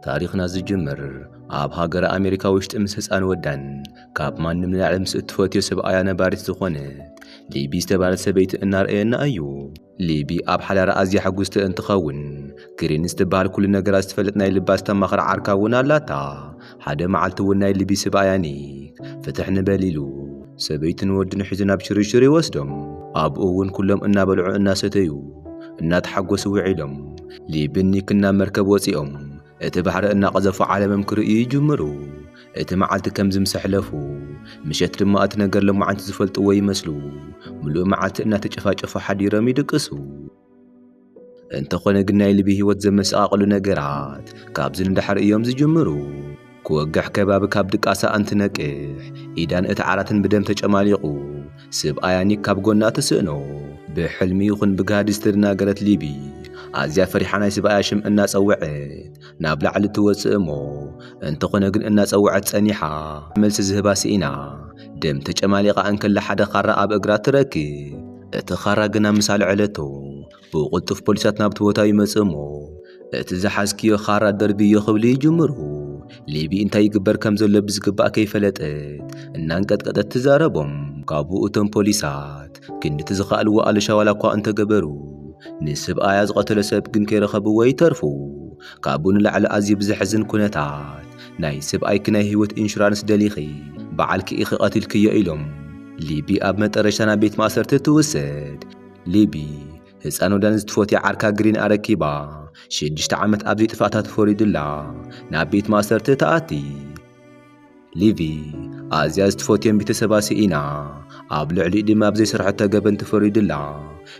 ታሪኽና ዝጅምር ኣብ ሃገረ ኣሜሪካ ውሽጢ ምስ ህፃን ወዳን ካብ ማንም ንላዕሊ ምስ እትፈትዮ ሰብኣያ ነባሪት ዝኾነት ሊቢ ዝተባህለት ሰበይቲ እናርኣየና እዩ። ሊቢ ኣብ ሓዳራ ኣዝያ ሕጉስቲ እንትኸውን፣ ግሪን ዝተባህል ኩሉ ነገራት ዝትፈልጥ ናይ ልባ ዝተማኽረ ዓርካ እውን ኣላታ። ሓደ መዓልቲ እውን ናይ ሊቢ ስብኣያ ኒክ ፍትሕ ንበል ኢሉ ሰበይትን ወድን ሒዙ ናብ ሽርሽር ይወስዶም። ኣብኡ እውን ኩሎም እናበልዑ እናሰተዩ እናተሓጎሱ ውዒሎም፣ ሊብን ኒክን ናብ መርከብ ወፂኦም እቲ ባሕሪ እናቐዘፉ ዓለምም ክርእዩ ይጅምሩ። እቲ መዓልቲ ከምዚ ምስ ኣሕለፉ፣ ምሸት ድማ እቲ ነገር ሎማዓንቲ ዝፈልጥዎ ይመስሉ። ምሉእ መዓልቲ እናተጨፋጨፉ ሓዲሮም ይድቅሱ። እንተኾነ ግን ናይ ሊቢ ህይወት ዘመሰቓቕሉ ነገራት ካብዚ ንዳሕር እዮም ዝጅምሩ። ክወግሕ ከባቢ ካብ ድቃሳ እንትነቅሕ፣ ኢዳን እቲ ዓራትን ብደም ተጨማሊቑ፣ ስብኣያ ኒክ ካብ ጎና ትስእኖ። ብሕልሚ ይኹን ብጋህዲ ዝተደናገረት ሊቢ፣ ኣዝያ ፈሪሓ ናይ ስብኣያ ሽም እናጸወዐት ናብ ላዕሊ ትወጽእ እሞ፣ እንተኾነ ግን እናጸወዐት ጸኒሓ፣ መልሲ ዝህባ ስኢና፣ ደም ተጨማሊቓ እንከላ ሓደ ኻራ ኣብ እግራ ትረክብ። እቲ ኻራ ግና ምስ ኣልዐለቶ፣ ብቕልጡፍ ፖሊሳት ናብቲ ቦታ ይመጽእ እሞ፣ እቲ ዝሓዝክዮ ኻራ ደርብዮ ክብሉ ይጅምሩ። ሊቢ እንታይ ይግበር ከም ዘሎ ብዝግባእ ከይፈለጠት፣ እናንቀጥቀጠት ትዛረቦም። ካብኡ እቶም ፖሊሳት ክንድቲ ዝኸኣልዎ ኣለሻ ዋላ እኳ እንተገበሩ፣ ንስብኣያ ዝቐተሎ ሰብ ግን ከይረኸብዎ ይተርፉ። ካብኡ ንላዕሊ ኣዝዩ ብዘሕዝን ኩነታት፣ ናይ ስብኣይኪ ናይ ህይወት ኢንሹራንስ ደሊኺ፣ በዓልኪ ኢኺ ቀቲልክዮ ኢሎም ሊቢ ኣብ መጠረሽታ ናብ ቤት ማእሰርቲ ትውሰድ። ሊቢ ህፃን ወዳን ዝትፈትያ ዓርካ ግሪን ኣረኪባ ሽዱሽተ ዓመት ኣብ ዘይጥፋእታ ተፈሪዱላ ናብ ቤት ማእሰርቲ ተኣቲ። ሊቪ ኣዝያ ዝትፈትዮም ቤተሰባ ስኢና፣ ኣብ ልዕሊኡ ድማ ኣብ ዘይሰርሐቶ ገበን ተፈሪዱላ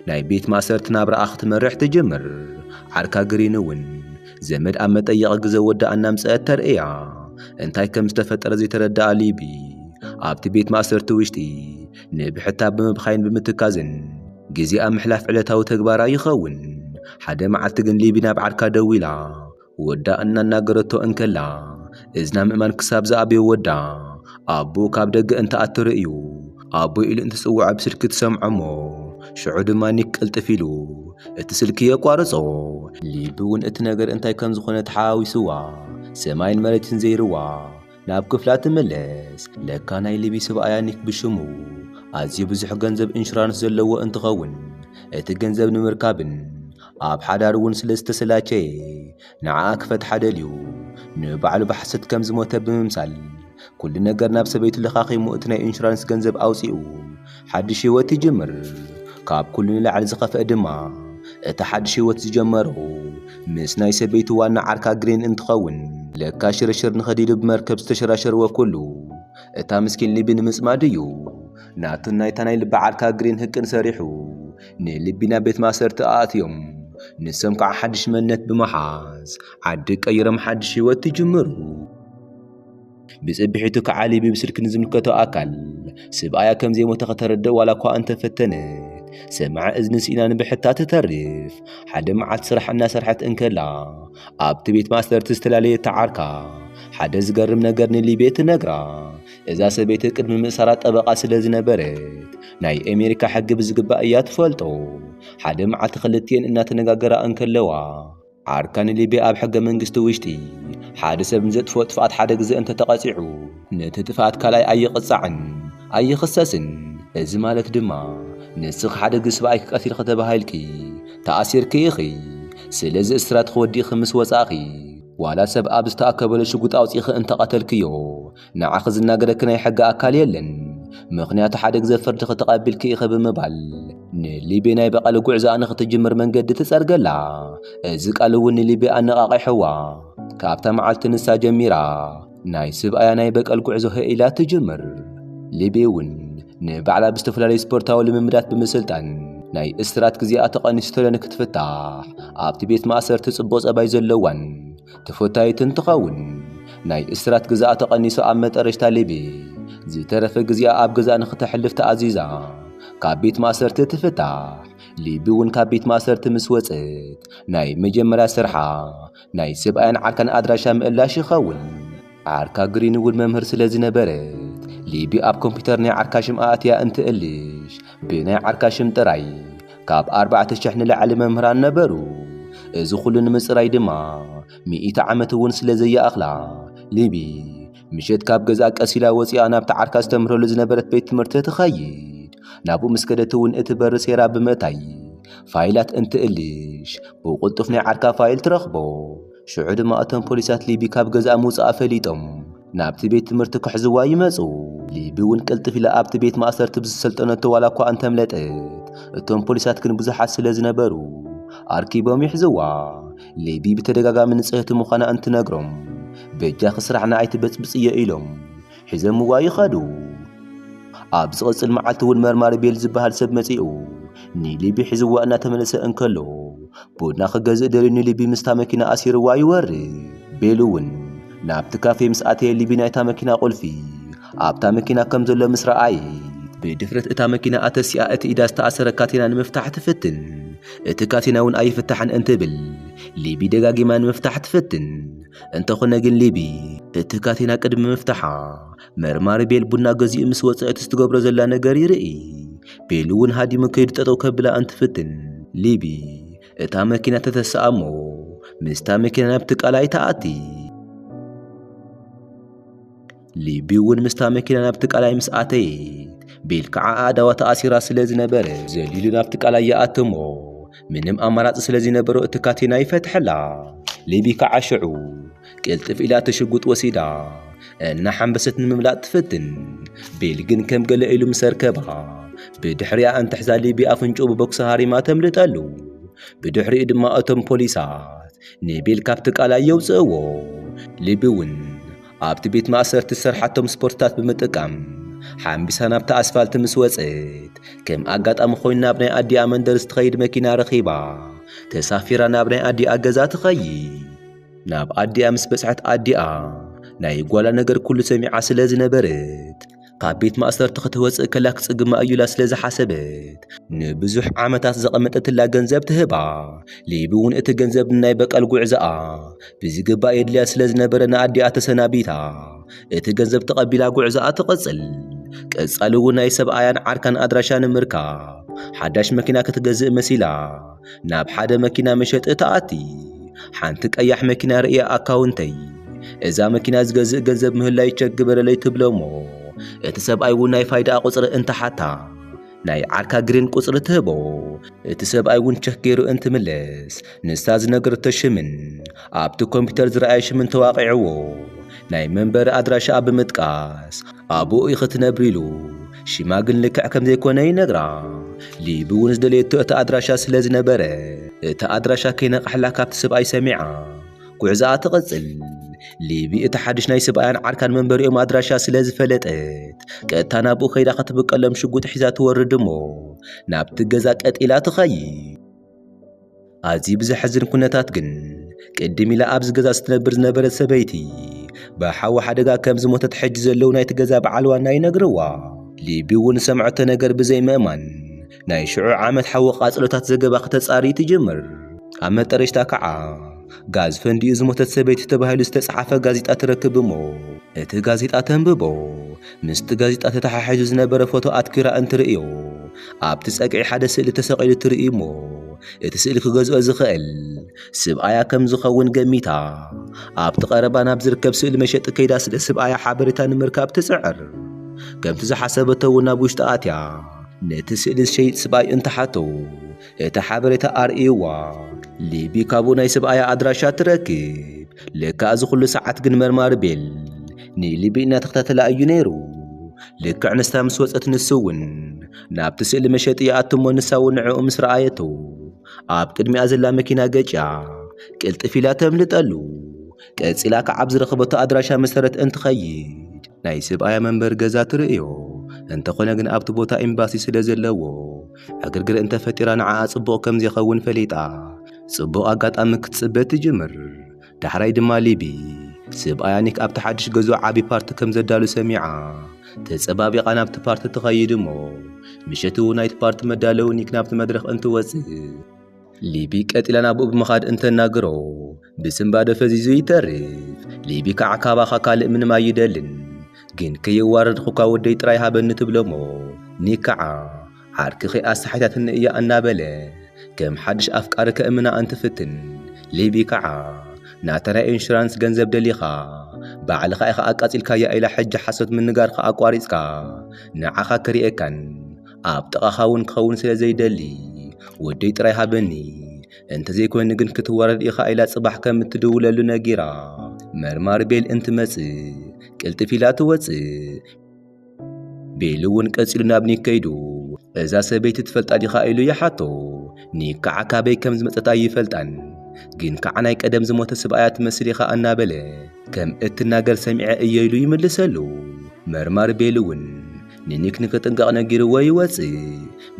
ናይ ቤት ማእሰርቲ ናብራኣ ክትመርሕ ትጅምር። ዓርካ ግሪን እውን ዘመድ ኣብ መጠየቒ ግዘ ወዳኣ እናምፀአት ተርእያ። እንታይ ከም ዝተፈጠረ ዘይተረዳኣ ሊቢ ኣብቲ ቤት ማእሰርቲ ውሽጢ ንብሕታ ብምብኻይን ብምትካዝን ግዜኣ ምሕላፍ ዕለታዊ ተግባራ ይኸውን። ሓደ መዓልቲ ግን ሊቢ ናብ ዓርካ ደዊላ ወዳ እናናገረቶ እንከላ፣ እዝና ምእማን ክሳብ ዝኣበዮ ወዳ ኣቦ ካብ ደገ እንተ ኣትርእዩ፣ ኣቦ ኢሉ እንትጽውዖ ብስልኪ ትሰምዖ እሞ፣ ሽዑ ድማ ኒክ ቅልጥፍ ኢሉ እቲ ስልኪ የቋርጾ። ሊቢ እውን እቲ ነገር እንታይ ከም ዝኾነ ተሓዋዊስዋ፣ ሰማይን መሬትን ዘይርዋ፣ ናብ ክፍላ ትምለስ። ለካ ናይ ሊቢ ስብኣያ ኒክ ብሽሙ ኣዝዩ ብዙሕ ገንዘብ ኢንሹራንስ ዘለዎ እንትኸውን፣ እቲ ገንዘብ ንምርካብን ኣብ ሓዳር እውን ስለ ዝተሰላቸየ፣ ንዓኣ ክፈትሓ ደልዩ ንባዕሉ ብሓሰት ከም ዝሞተ ብምምሳል፣ ኩሉ ነገር ናብ ሰበይቱ ለኻኺሙ እቲ ናይ ኢንሹራንስ ገንዘብ ኣውፂኡ ሓድሽ ህይወት ይጅምር። ካብ ኩሉ ንላዕሊ ዝኸፍአ ድማ፣ እቲ ሓድሽ ህይወት ዝጀመሮ ምስ ናይ ሰበይቱ ዋና ዓርካ ግሪን እንትኸውን፣ ለካ ሽርሽር ንኸዲዱ ብመርከብ ዝተሸራሸርዎ ኩሉ እታ ምስኪን ሊቢ ንምጽማድ እዩ። ናቱን ናይታ ናይ ልቢ ዓርካ ግሪን ህቅን ሰሪሑ፣ ንሊቢ ናብ ቤት ማእሰርቲ ኣእትዮም። ንሶም ከዓ ሓድሽ መንነት ብምሓዝ፣ ዓዲ ቀይሮም ሓድሽ ህይወት ይጅምሩ። ብጽብሒቱ ከዓ ሊቢ ብስልኪ ንዝምልከቶ ኣካል፣ ስብኣያ ከም ዘይሞተ ከተረድእ ዋላ እኳ እንተፈተነት፣ ሰማዒ እዝኒ ስኢና ንብሕታ ትተርፍ። ሓደ መዓልቲ ስራሕ እናሰርሐት እንከላ፣ ኣብቲ ቤት ማእሰርቲ ዝተፈላለየታ ዓርካ ሓደ ዝገርም ነገር ንሊቤ ትነግራ። እዛ ሰበይቲ ቅድሚ ምእሳራ ጠበቓ ስለ ዝነበረት፣ ናይ ኣሜሪካ ሕጊ ብዝግባእ እያ ትፈልጦ። ሓደ መዓልቲ ክልቲኤን እናተነጋገራ እንከለዋ፣ ዓርካ ንሊቤ ኣብ ሕገ መንግስቲ ውሽጢ፣ ሓደ ሰብ ንዘጥፍኦ ጥፍኣት ሓደ ግዜ እንተተቐጺዑ፣ ነቲ ጥፍኣት ካልኣይ ኣይቕጻዕን፣ ኣይኽሰስን። እዚ ማለት ድማ፣ ንስኺ ሓደ ግዜ ሰብኣይኪ ቀቲልኺ ተባሂልኪ፣ ተኣሲርኪ ኢኺ። ስለዚ እስራት ክወዲእኺ ምስ ወጻእኺ፣ ዋላ ሰብ ኣብ ዝተኣከበሉ ሽጉጥ ኣውጺእኺ እንተቐተልክዮ፣ ንዓኺ ዝናገረኪ ናይ ሕጊ ኣካል የለን። ምኽንያቱ ሓደ ግዜ ፍርድኺ ተቐቢልኪ ኢኺ ብምባል፣ ንሊቤ ናይ በቐል ጉዕዞኣ ንኽትጅምር መንገዲ ትጸርገላ። እዚ ቃል እውን ንሊቤ ኣነቓቒሕዋ። ካብታ መዓልቲ ንሳ ጀሚራ፣ ናይ ስብኣያ ናይ በቀል ጉዕዞ ህኢላ ትጅምር። ሊቤ እውን ንባዕላ ብዝተፈላለዩ ስፖርታዊ ልምምዳት ብምስልጣን፣ ናይ እስራት ግዜኣ ተቐኒሱ ተሎ ንክትፍታሕ፣ ኣብቲ ቤት ማእሰርቲ ጽቡቕ ጸባይ ዘለዋን ተፈታዊትን ትኸውን። ናይ እስራት ግዜኣ ተቐኒሱ ኣብ መጠረሽታ ሊቤ ዝተረፈ ግዜኣ ኣብ ገዛ ንክተሕልፍ ተኣዚዛ፣ ካብ ቤት ማእሰርቲ ትፍታሕ። ሊቢ እውን ካብ ቤት ማእሰርቲ ምስ ወጸት፣ ናይ መጀመርያ ስርሓ ናይ ሰብኣያን ዓርካን ኣድራሻ ምእላሽ ይኸውን። ዓርካ ግሪን እውን መምህር ስለ ዝነበረት፣ ሊቢ ኣብ ኮምፒውተር ናይ ዓርካ ሽም ኣእትያ እንትእልሽ፣ ብናይ ዓርካ ሽም ጥራይ ካብ ኣርባዕተ ሽሕ ንላዕሊ መምህራን ነበሩ። እዚ ኩሉ ንምጽራይ ድማ፣ ሚእቲ ዓመት እውን ስለ ዘይኣኽላ፣ ሊቢ ምሸት ካብ ገዛ ቀስ ኢላ ወፂኣ ናብቲ ዓርካ ዝተምህረሉ ዝነበረት ቤት ትምህርቲ ትኸይድ። ናብኡ ምስ ከደት እውን እቲ በሪ ሴራ ብምእታይ ፋይላት እንትእልሽ፣ ብቕልጡፍ ናይ ዓርካ ፋይል ትረኽቦ። ሽዑ ድማ እቶም ፖሊሳት ሊቢ ካብ ገዛኣ ምውፃኣ ፈሊጦም ናብቲ ቤት ትምህርቲ ክሕዝዋ ይመፁ። ሊቢ እውን ቅልጥፍ ኢላ ኣብቲ ቤት ማእሰርቲ ብዝሰልጠነቶ ዋላ እኳ እንተምለጠት፣ እቶም ፖሊሳት ግን ብዙሓት ስለ ዝነበሩ ኣርኪቦም ይሕዝዋ። ሊቢ ብተደጋጋሚ ንጽህቲ ምዃና እንትነግሮም፣ በጃኺ ስራሕና ኣይትበጽብጽዮ ኢሎም ሒዞምዋ ይኸዱ። ኣብ ዝቕጽል መዓልቲ እውን መርማሪ ቤል ዝበሃል ሰብ መጺኡ ንሊቢ ሒዝዋ እናተመለሰ እንከሎ፣ ቡና ክገዝእ ደልዩ ንሊቢ ምስታ መኪና ኣሲርዋ ይወርድ። ቤል እውን ናብቲ ካፌ ምስ ኣተየ፣ ሊቢ ናይታ መኪና ቁልፊ ኣብታ መኪና ከም ዘሎ ምስ ረኣየት፣ ብድፍረት እታ መኪና ኣተሲኣ እቲ ኢዳ ዝተኣሰረ ካቴና ንምፍታሕ ትፍትን። እቲ ካቴና እውን ኣይፍታሕን እንትብል፣ ሊቢ ደጋጊማ ንምፍታሕ ትፍትን። እንተኾነ ግን ሊቢ እቲ ካቴና ቅድሚ ምፍታሓ፣ መርማሪ ቤል ቡና ገዚኡ ምስ ወፀ እቲ ዝትገብሮ ዘላ ነገር ይርኢ። ቤል እውን ሃዲሙ ከይዱ ጠጠው ከብላ እንትፍትን፣ ሊቢ እታ መኪና ተተስኣ እሞ ምስታ መኪና ናብቲ ቃላይ ተኣቲ። ሊቢ እውን ምስታ መኪና ናብቲ ቃላይ ምስ ኣተየት፣ ቤል ከዓ ኣእዳዋ ተኣሲራ ስለ ዝነበረ፣ ዘሊሉ ናብቲ ቃላይ ይኣቲ እሞ፣ ምንም ኣማራፂ ስለ ዘይነበሮ እቲ ካቴና ይፈትሐላ። ሊቢ ከዓ ሽዑ ቅልጥፍ ኢላ እቲ ሽጉጥ ወሲዳ እናሓንበሰት ንምምላጥ ትፍትን። ቤል ግን ከም ገለ ኢሉ ምስ ኣርከባ፣ ብድሕሪኣ እንትሕዛ፣ ሊቢ ኣፍንጭኡ ብቦክሲ ሃሪማ ተምልጠሉ። ብድሕሪኡ ድማ እቶም ፖሊሳት ንቤል ካብቲ ቃላይ የውፅእዎ። ሊቢ እውን ኣብቲ ቤት ማእሰርቲ ዝሰርሓቶም ስፖርትታት ብምጥቃም ሓንቢሳ ናብቲ ኣስፋልት ምስ ወፀት፣ ከም ኣጋጣሚ ኮይኑ ናብ ናይ ኣዲኣ መንደር ዝትኸይድ መኪና ረኺባ፣ ተሳፊራ ናብ ናይ ኣዲኣ ገዛ ትኸይድ። ናብ ኣዲኣ ምስ በጽሐት፣ ኣዲኣ ናይ ጓላ ነገር ኩሉ ሰሚዓ ስለ ዝነበረት፣ ካብ ቤት ማእሰርቲ ክትወጽእ ከላ ክጽግማ እዩ ኢላ ስለ ዝሓሰበት፣ ንብዙሕ ዓመታት ዘቐመጠትላ ገንዘብ ትህባ። ሊቢ እውን እቲ ገንዘብ ንናይ በቀል ጉዕዞኣ ብዝግባእ የድልያ ስለ ዝነበረ፣ ንኣዲኣ ተሰናቢታ እቲ ገንዘብ ተቐቢላ ጉዕዞኣ ትቕጽል። ቀጻሊ እውን ናይ ሰብኣያን ዓርካን ኣድራሻ ንምርካብ ሓዳሽ መኪና ክትገዝእ መሲላ ናብ ሓደ መኪና መሸጢ ትኣቲ። ሓንቲ ቀያሕ መኪና ርእያ፣ ኣካውንተይ፣ እዛ መኪና ዝገዝእ ገንዘብ ምህላዩ ቸክ ግበረለይ ትብሎ እሞ፣ እቲ ሰብኣይ እውን ናይ ፋይዳኣ ቁጽሪ እንተሓታ፣ ናይ ዓርካ ግሪን ቁጽሪ ትህቦ። እቲ ሰብኣይ እውን ቸክ ገይሩ እንትምለስ፣ ንሳ ዝነገረቶ ሽምን ኣብቲ ኮምፒውተር ዝረኣየ ሽምን ተዋቒዕዎ። ናይ መንበሪ ኣድራሻኣ ብምጥቃስ፣ ኣብኡ ኢኺ ትነብሪ ኢሉ ሽማ ግን ልክዕ ከም ዘይኮነ ይነግራ። ሊቢ እውን ዝደለየቶ እቲ ኣድራሻ ስለ ዝነበረ፣ እቲ ኣድራሻ ከይነቕሐላ ካብቲ ሰብኣይ ሰሚዓ፣ ጉዕዞኣ ትቕጽል። ሊቢ እቲ ሓድሽ ናይ ሰብኣያን ዓርካን መንበሪኦም ኣድራሻ ስለ ዝፈለጠት፣ ቀጥታ ናብኡ ከይዳ ክትብቀሎም ሽጉጥ ሒዛ ትወርድ እሞ፣ ናብቲ ገዛ ቀጥ ኢላ ትኸይድ። ኣዝዩ ብዘሕዝን ኩነታት ግን፣ ቅድም ኢላ ኣብዚ ገዛ ስትነብር ዝነበረት ሰበይቲ ብሓዊ ሓደጋ ከም ዝሞተት፣ ሕጂ ዘለዉ ናይቲ ገዛ በዓል ዋና ይነግርዋ። ሊቢ እውን ዝሰምዐቶ ነገር ብዘይምእማን፣ ናይ ሽዑ ዓመት ሓዊ ቃጽሎታት ዘገባ ክተጻሪ ትጅምር። ኣብ መጠረሽታ ከዓ፣ ጋዝ ፈንዲኡ ዝሞተት ሰበይቲ ተባሂሉ ዝተጻሓፈ ጋዜጣ ትረክብ እሞ፣ እቲ ጋዜጣ ተንብቦ። ምስቲ ጋዜጣ ተተሓሒዙ ዝነበረ ፎቶ ኣትኪራ እንትርእዮ፣ ኣብቲ ጸግዒ ሓደ ስእሊ ተሰቒሉ ትርኢ እሞ፣ እቲ ስእሊ ክገዝኦ ዝኽእል ስብኣያ ከም ዝኸውን ገሚታ፣ ኣብቲ ቀረባ ናብ ዝርከብ ስእሊ መሸጢ ከይዳ ስለ ስብኣያ ሓበሬታ ንምርካብ ትጽዕር። ከምቲ ዝሓሰበቶ እውን ናብ ውሽጢ ኣትያ፣ ነቲ ስእሊ ዝሸይጥ ስብኣይ እንተሓቶ፣ እቲ ሓበሬታ ኣርእይዋ። ሊቢ ካብኡ ናይ ስብኣያ ኣድራሻ ትረክብ። ልክዕ እዚ ኩሉ ሰዓት ግን መርማሪ ቤል ንሊቢ እናተኸታተላ እዩ ነይሩ። ልክዕ ንሳ ምስ ወጸት፣ ንሱ እውን ናብቲ ስእሊ መሸጢ ይኣቱ እሞ፣ ንሳ እውን ንዕኡ ምስ ረኣየቶ፣ ኣብ ቅድሚኣ ዘላ መኪና ገጭያ ቅልጥፍ ኢላ ተምልጠሉ። ቀጺላ ከዓ ኣብ ዝረኸበቶ ኣድራሻ መሰረት እንትኸይድ፣ ናይ ስብኣያ መንበሪ ገዛ ትርእዮ። እንተኾነ ግን ኣብቲ ቦታ ኤምባሲ ስለ ዘለዎ፣ ዕግርግር እንተፈጢራ ንዓኣ ጽቡቕ ከም ዘይኸውን ፈሊጣ፣ ጽቡቕ ኣጋጣሚ ክትጽበ ትጅምር። ዳሕራይ ድማ ሊቢ፣ ስብኣያ ኒክ ኣብቲ ሓድሽ ገዝኡ ዓቢ ፓርቲ ከም ዘዳሉ ሰሚዓ፣ ተጸባቢቓ ናብቲ ፓርቲ ትኸይድ እሞ፣ ምሸት እውን ናይቲ ፓርቲ መዳለዊ ኒክ ናብቲ መድረኽ እንትወጽእ፣ ሊቢ ቀጢላ ናብኡ ብምኻድ እንተናግሮ፣ ብስንባደ ፈዚዙ ይተርፍ። ሊቢ ከዓ፣ ካባኻ ካልእ ምንም ኣይደልን፣ ግን ከየዋረድኩካ ወደይ ጥራይ ሃበኒ ትብሎ እሞ፣ ኒክ ከዓ፣ ዓርክኺ ኣሳሓይታትኒ እያ እናበለ፣ ከም ሓድሽ ኣፍቃሪ ከእምና እንትፍትን፣ ሊቢ ከዓ፣ ናተራ ኢንሹራንስ ገንዘብ ደሊኻ፣ ባዕልኻ ኢኻ ኣቃጺልካያ ኢላ ሕጂ ሓሶት ምንጋርካ ኣቋሪጽካ፣ ንዓኻ ክርእየካን ኣብ ጥቓኻ እውን ክኸውን ስለ ዘይደሊ፣ ወደይ ጥራይ ሃበኒ፣ እንተዘይኮይኑ ግን ክትዋረድ ኢኻ ኢላ ጽባሕ ከም እትድውለሉ ነጊራ፣ መርማሪ ቤል እንትመጽእ ቅልጥፍ ኢላ ትወጽእ። ቤል እውን ቀጺሉ ናብ ኒክ ከይዱ፣ "እዛ ሰበይቲ ትፈልጣ ዲኻ?" ኢሉ ይሓቶ። ኒክ ከዓ ካበይ ከም ዝመጸት ኣይፈልጣን፣ ግን ከዓ ናይ ቀደም ዝሞተ ስብኣያ ትመስል ኢኻ እናበለ ከም እትናገር ሰሚዐ እየ ኢሉ ይምልሰሉ። መርማሪ ቤል እውን ንኒክ ንክጥንቀቕ ነጊርዎ ይወጽእ።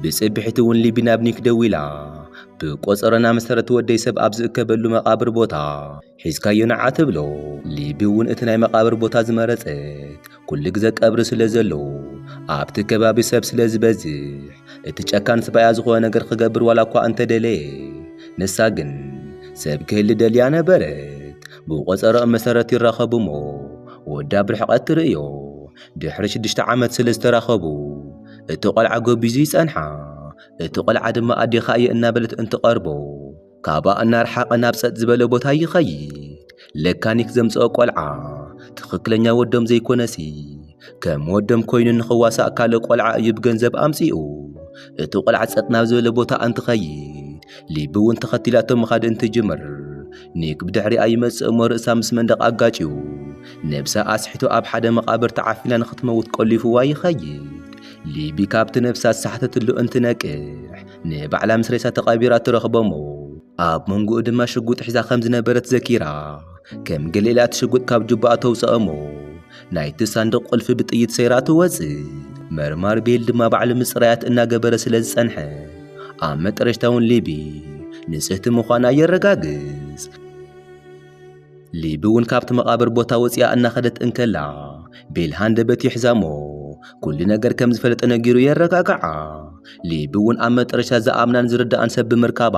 ብጽብሒት እውን ሊቢ ናብ ኒክ ደዊላ፣ "ብቆጸሮና መሰረት ወደይ ሰብ ኣብ ዝእከበሉ መቓብር ቦታ ሒዝካዮ ንዓ" ትብሎ። ሊቢ እውን እቲ ናይ መቓብር ቦታ ዝመረጸት፣ ኩሉ ግዘ ቀብሪ ስለ ዘሎ፣ ኣብቲ ከባቢ ሰብ ስለ ዝበዝሕ፣ እቲ ጨካን ስባያ ዝኾነ ነገር ክገብር ዋላ እኳ እንተደለየ፣ ንሳ ግን ሰብ ክህሊ ደልያ ነበረት። ብቆጸሮኦም መሰረት ይራኸቡ እሞ፣ ወዳ ብርሕቐት ትርእዮ። ድሕሪ ሽዱሽተ ዓመት ስለ ዝተራኸቡ፣ እቲ ቆልዓ ጎቢዙ ይጸንሓ። እቲ ቆልዓ ድማ ኣዴኻ እየ እናበለት እንትቐርቦ፣ ካብኣ እናርሓቐ ናብ ጸጥ ዝበለ ቦታ ይኸይድ። ለካ ኒክ ዘምጽኦ ቆልዓ ትኽክለኛ ወዶም ዘይኮነሲ፣ ከም ወዶም ኮይኑ ንኽዋሳእ ካልእ ቆልዓ እዩ ብገንዘብ ኣምጺኡ። እቲ ቆልዓ ጸጥ ናብ ዝበለ ቦታ እንትኸይድ፣ ሊቢ እውን ተኸቲላቶ ምኻድ እንትጅምር፣ ኒክ ብድሕሪኣ ይመጽእ እሞ ርእሳ ምስ መንደቕ ኣጋጭዩ፣ ነብሳ ኣስሒቱ ኣብ ሓደ መቓብር ተዓፊና ንኽትመውት ቆሊፍዋ ይኸይድ። ሊቢ ካብቲ ነብሳ ዝሰሓተትሉ እንትነቅሕ፣ ንባዕላ ምስ ሬሳ ተቐቢራ ትረኽቦ እሞ፣ ኣብ መንጎኡ ድማ ሽጉጥ ሒዛ ከም ዝነበረት ዘኪራ፣ ከም ገለ ኢላ እቲ ሽጉጥ ካብ ጁባኣ ተውጽኦ እሞ፣ ናይቲ ሳንዱቕ ቁልፊ ብጥይት ሰይራ ትወጽእ። መርማሪ ቤል ድማ ባዕሉ ምጽራያት እናገበረ ስለ ዝጸንሐ፣ ኣብ መጠረሽታ እውን ሊቢ ንጽህቲ ምዃና የረጋግጽ። ሊቢ እውን ካብቲ መቓብር ቦታ ወጺኣ እናኸደት እንከላ፣ ቤል ሃንደበት ይሕዛ እሞ፣ ኩሉ ነገር ከም ዝፈለጠ ነጊሩ የረጋግዓ። ሊቢ እውን ኣብ መጠረሽታ ዝኣምናን ዝርድኣን ሰብ ብምርካባ፣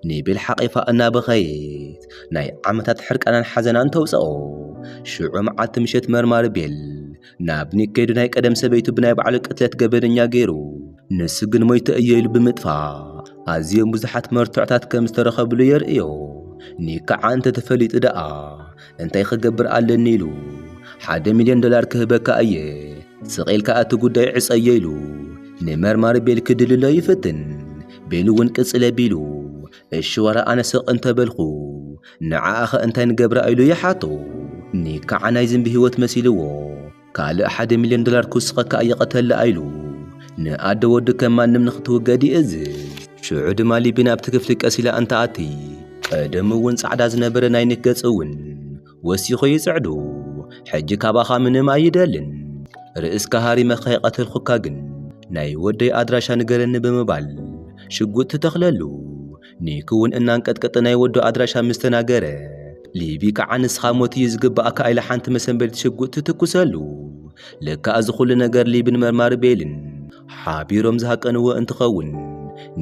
ንቤል ሓቒፋ እናበኸየት፣ ናይ ዓመታት ሕርቃናን ሓዘናን ተውጽኦ። ሽዑ መዓልቲ ምሸት መርማሪ ቤል ናብ ኒክ ከይዱ ናይ ቀደም ሰበይቱ ብናይ ባዕሉ ቅትለት ገበነኛ ገይሩ፣ ንሱ ግን ሞይተ እየ ኢሉ ብምጥፋእ፣ ኣዝዮም ብዙሓት መርትዖታት ከም ዝተረኸብሉ የርእዮ። ኒክ ከዓ እንተተፈሊጡ ደኣ እንታይ ክገብር ኣለኒ ኢሉ፣ "ሓደ ሚልዮን ዶላር ክህበካ እየ፣ ስቕ ኢልካ እቲ ጉዳይ ዕጸዮ" ኢሉ ንመርማሪ ቤል ክድልሎ ይፍትን። ቤል እውን ቅጽል ኣቢሉ፣ "እሺ ዋላ ኣነ ስቕ እንተበልኩ፣ ንዓኣኸ እንታይ ንገብራ?" ኢሉ ይሓቶ። ኒክ ከዓ ናይ ዝንቢ ህይወት መሲልዎ፣ "ካልእ ሓደ ሚልዮን ዶላር ክውስኸካ እየ፣ ቅተላ" ኢሉ ንኣደ ወዱ ከም ማንም ንኽትውገድ ይእዝዝ። ሽዑ ድማ ሊቢ ናብቲ ክፍሊ ቀስ ኢላ እንትኣቲ፣ ቀደሙ እውን ጻዕዳ ዝነበረ ናይ ኒክ ገጽ እውን ወሲኹ ይጽዕዱ። "ሕጂ ካባኻ ምንም ኣይደልን። ርእስካ ሃሪመ ከይቐተልኩካ ግን ናይ ወደይ ኣድራሻ ንገረኒ" ብምባል ሽጉጥ ትተኽለሉ። ኒክ እውን እናንቀጥቀጠ ናይ ወዱ ኣድራሻ ምስ ተናገረ፣ ሊቢ ከዓ "ንስኻ ሞት እዩ ዝግባኣካ" ኢላ ሓንቲ መሰንበዲት ሽጉጥ ትትኩሰሉ። ለካ እዚ ኩሉ ነገር ሊብን መርማሪ ቤልን ሓቢሮም ዝሃቀንዎ እንትኸውን፣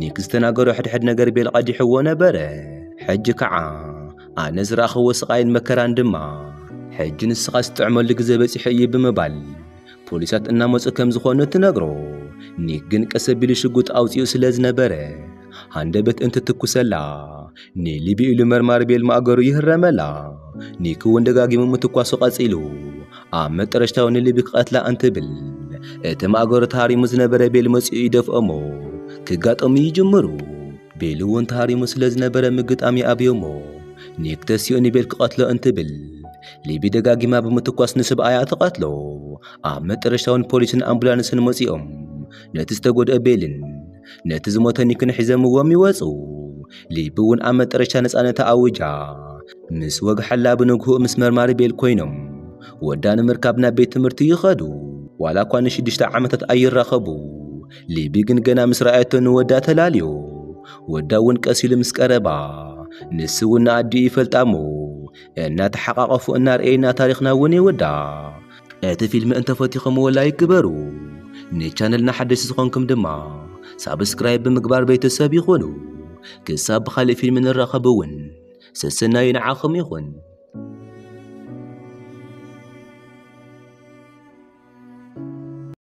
ኒክ ዝተናገሮ ሕድሕድ ነገር ቤል ቀዲሕዎ ነበረ። ሕጂ ከዓ "ኣነ ዝረኣኽዎ ስቓይን መከራን ድማ፣ ሕጂ ንስኻ ዝጥዕመሉ ግዜ በጺሑ እዩ" ብምባል ፖሊሳት እናመጹ ከም ዝኾኑ ትነግሮ። ኒክ ግን ቀስ ኣቢሉ ሽጉጥ ኣውጺኡ ስለ ዝነበረ፣ ሃንደበት እንትትኩሰላ፣ ንሊቢ ኢሉ መርማሪ ቤል ማእገሩ ይህረመላ። ኒክ እውን ደጋጊሙ ምትኳሱ ቀጺሉ፣ ኣብ መጠረሽታ እውን ንሊቢ ክቐትላ እንትብል፣ እቲ ማእገሩ ተሃሪሙ ዝነበረ ቤል መጺኡ ይደፍኦ እሞ ክጋጠሙ ይጅምሩ። ቤል እውን ተሃሪሙ ስለ ዝነበረ ምግጣም ይኣብዮ እሞ፣ ኒክ ተሲኡ ንቤል ክቐትሎ እንትብል፣ ሊቢ ደጋጊማ ብምትኳስ ንስብኣያ ትቐትሎ። ኣብ መጠረሽታ እውን ፖሊስን ኣምቡላንስን መጺኦም ነቲ ዝተጎድአ ቤልን ነቲ ዝሞተ ኒክን ሒዘምዎም ይወጹ። ሊቢ እውን ኣብ መጠረሽታ ነጻነታ ኣውጃ ምስ ወግሐላ፣ ብንግሆ ምስ መርማሪ ቤል ኮይኖም ወዳ ንምርካብ ናብ ቤት ትምህርቲ ይኸዱ። ዋላ እኳ ንሽዱሽተ ዓመታት ኣይራኸቡ፣ ሊቢ ግን ገና ምስ ረኣየቶ ንወዳ ተላልዮ። ወዳ እውን ቀስ ኢሉ ምስ ቀረባ፣ ንሱ እውን ንኣዲኡ ይፈልጣ እሞ፣ እናተሓቃቐፉ እናርኣየና ታሪኽና እውን ይውዳእ። እቲ ፊልም እንተፈቲኹምዎ ላይክ ግበሩ። ንቻነልና ሓደሽቲ ዝኾንኩም ድማ ሳብስክራይብ ብምግባር ቤተሰብ ይኹኑ። ክሳብ ብኻልእ ፊልም ንራኸብ እውን፣ ሰሰናዩ ንዓኹም ይኹን።